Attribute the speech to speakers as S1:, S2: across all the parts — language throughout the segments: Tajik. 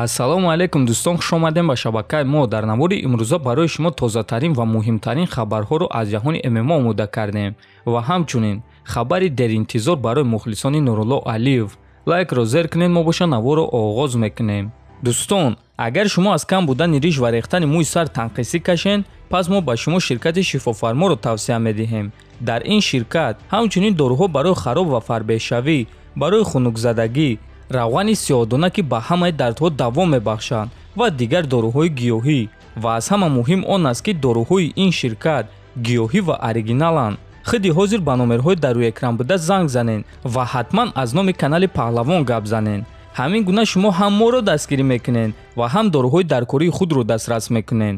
S1: Ассалому алайкум дӯстон, хуш омадем ба шабакаи мо. Дар навори имрӯза барои шумо тозатарин ва муҳимтарин хабарҳоро аз ҷаҳони ММА омода кардем ва ҳамчунин хабари деринтизор барои мухлисони Нурулло Алиев. Лайкро зер кунед, мо боша наворро оғоз мекунем. Дӯстон, агар шумо аз кам будани риш ва рехтани мӯи сар танқисӣ кашед, пас мо ба шумо ширкати Шифофарморо тавсия медиҳем. Дар ин ширкат ҳамчунин доруҳо барои хароб ва фарбеҳшавӣ, барои хунукзадагӣ, равғани сиёҳдона, ки ба ҳамаи дардҳо давом мебахшанд ва дигар доруҳои гиёҳӣ. Ва аз ҳама муҳим он аст, ки доруҳои ин ширкат гиёҳӣ ва оригиналанд. Худи ҳозир ба номерҳои дар рӯи экран буда занг занед ва ҳатман аз номи канали Паҳлавон гап занед. Ҳамин гуна шумо ҳам моро дастгирӣ мекунед ва ҳам доруҳои даркории худро дастрас мекунед.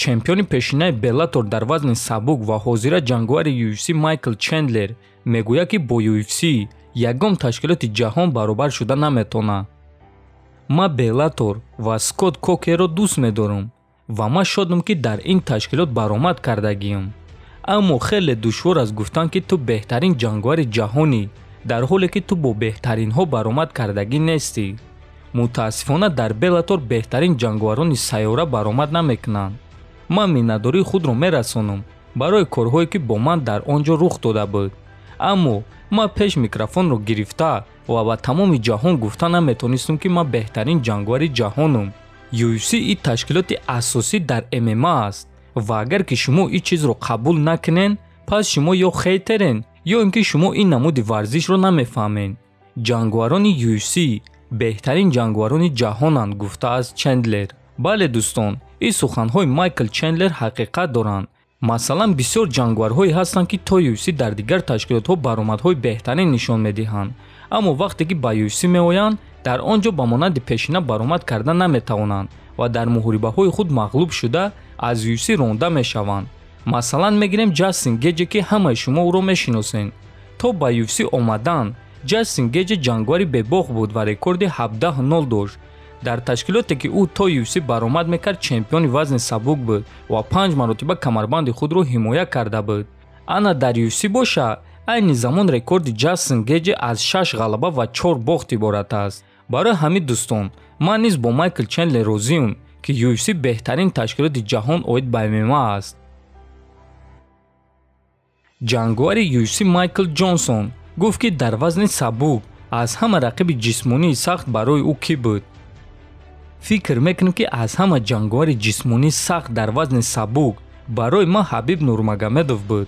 S1: Чемпиони пешинаи Беллатор дар вазни сабук ва ҳозира ҷанговари UFC Майкл Чендлер мегӯяд, ки бо UFC ягон ташкилоти ҷаҳон баробар шуда наметавонад. Ман Беллатор ва Скотт Кокерро дӯст медорам ва ман шодам, ки дар ин ташкилот баромад кардагиам. Аммо хеле душвор аст гуфтан, ки ту беҳтарин ҷанговари ҷаҳонӣ, дар ҳоле ки ту бо беҳтаринҳо баромад кардагӣ нестӣ. Мутаассифона, дар Беллатор беҳтарин ҷанговарони сайёра баромад намекунанд. Ман миннатдории худро мерасонам барои корҳое, ки бо ман дар он ҷо рух дода буд. Аммо ман пеш микрофонро гирифта ва ба тамоми ҷаҳон гуфта наметавонистам, ки ман беҳтарин ҷанговари ҷаҳонам. UFC ин ташкилоти асосӣ дар ММА аст ва агар ки шумо ин чизро қабул накунед, пас шумо ё хейтерен, ё ин ки шумо ин намуди варзишро намефаҳмед. Ҷанговарони UFC беҳтарин ҷанговарони ҷаҳонанд, гуфтааст Чендлер. Бале дӯстон, ин суханҳои Майкл Чендлер ҳақиқат доранд. Масалан, бисёр ҷанговарҳое ҳастанд, ки то UFC дар дигар ташкилотҳо баромадҳои беҳтарин нишон медиҳанд, аммо вақте ки ба UFC меоянд, дар он ҷо ба монанди пешина баромад карда наметавонанд ва дар муҳорибаҳои худ мағлуб шуда аз UFC ронда мешаванд. Масалан, мегирем Ҷастин Геҷе, ки ҳамаи шумо ӯро мешиносед. То ба UFC омадан Ҷастин Геҷе ҷанговари бебох буд ва рекорди 17-0 дошт. Дар ташкилоте, ки ӯ то UFC баромад мекард, чемпиони вазни сабук буд ва 5 маротиба камарбанди худро ҳимоя карда буд. Ана дар UFC боша, айни замон рекорди Ҷастин Геҷе аз 6 ғалаба ва 4 бохт иборат аст. Барои ҳамин дӯстон, ман низ бо Майкл Чендлер розиам, ки UFC беҳтарин ташкилоти ҷаҳон оид ба ММА аст. Ҷанговари UFC Майкл Ҷонсон гуфт, ки дар вазни сабук аз ҳама рақиби ҷисмонии сахт барои ӯ кӣ буд. Фикр мекунем, ки аз ҳама ҷанговари ҷисмонии сахт дар вазни сабук барои ман Ҳабиб Нурмагомедов буд.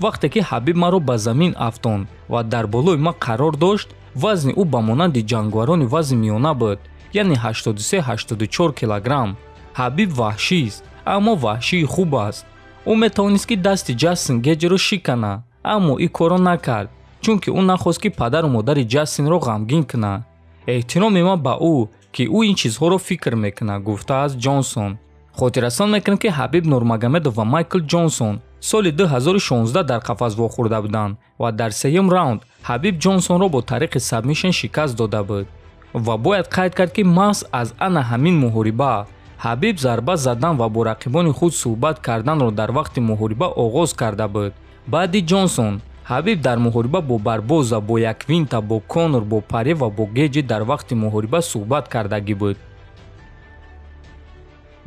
S1: Вақте ки Ҳабиб маро ба замин афтонд ва дар болои ман қарор дошт, вазни ӯ ба монанди ҷанговарони вазни миёна буд, яъне 83-84 килограмм. Ҳабиб ваҳшист, аммо ваҳшии хуб аст. Ӯ метавонист, ки дасти Ҷастин Геҷеро шикана, аммо ин корро накард, чунки ӯ нахост, ки падару модари Ҷастинро ғамгин кунад. Эҳтироми ман ба ӯ, ки ӯ ин чизҳоро фикр мекунад, гуфтааст Ҷонсон. Хотиррасон мекунем, ки Ҳабиб Нурмагомедов ва Майкл Ҷонсон соли 2016 дар қафас вохӯрда буданд ва дар сеюм раунд Ҳабиб Ҷонсонро бо тариқи сабмишн шикаст дода буд. Ва бояд қайд кард, ки маҳз аз ана ҳамин муҳориба Ҳабиб зарба задан ва бо рақибони худ суҳбат карданро дар вақти муҳориба оғоз карда буд. Баъди Ҷонсон Ҳабиб дар муҳориба бо Барбоза, бо Яквинта, бо Конор, бо Паре ва бо Геҷи дар вақти муҳориба суҳбат кардагӣ буд.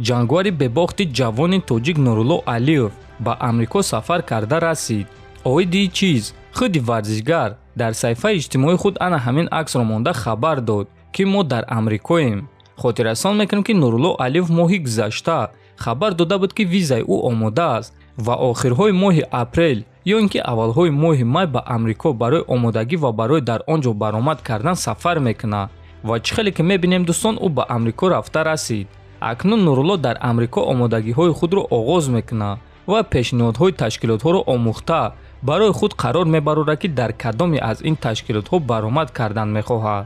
S1: Ҷанговари бебохти ҷавони тоҷик Нурулло Алиев ба Амрико сафар карда расид. Оиди чиз худи варзишгар дар саҳифаи иҷтимоии худ ана ҳамин аксро монда хабар дод, ки мо дар Амрикоем. Хотиррасон мекунем, ки Нурулло Алиев моҳи гузашта хабар дода буд, ки визаи ӯ омода аст ва охирҳои моҳи апрел ё ин ки аввалҳои моҳи май ба Амрико барои омодагӣ ва барои дар он ҷо баромад кардан сафар мекунад. Ва чӣ хеле ки мебинем дӯстон, ӯ ба Амрико рафта расид. Акнун Нурулло дар Амрико омодагиҳои худро оғоз мекунад ва пешниҳодҳои ташкилотҳоро омӯхта барои худ қарор мебарорад, ки дар кадоме аз ин ташкилотҳо баромад кардан мехоҳад.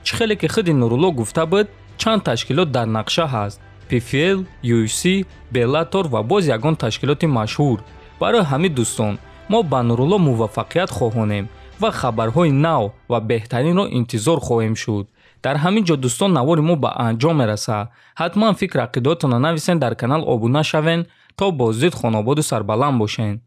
S1: Чӣ хеле ки худи Нурулло гуфта буд, чанд ташкилот дар нақша ҳаст: PFL, UFC, Bellator ва боз ягон ташкилоти машҳур. Барои ҳамин дӯстон, мо ба Нурулло муваффақият хоҳонем ва хабарҳои нав ва беҳтаринро интизор хоҳем шуд. Дар ҳамин ҷо дӯстон, навори мо ба анҷом мерасад. Ҳатман фикр ақидаотонро нависен, дар канал обуна шавен, то боздид хонободу сарбаланд бошен.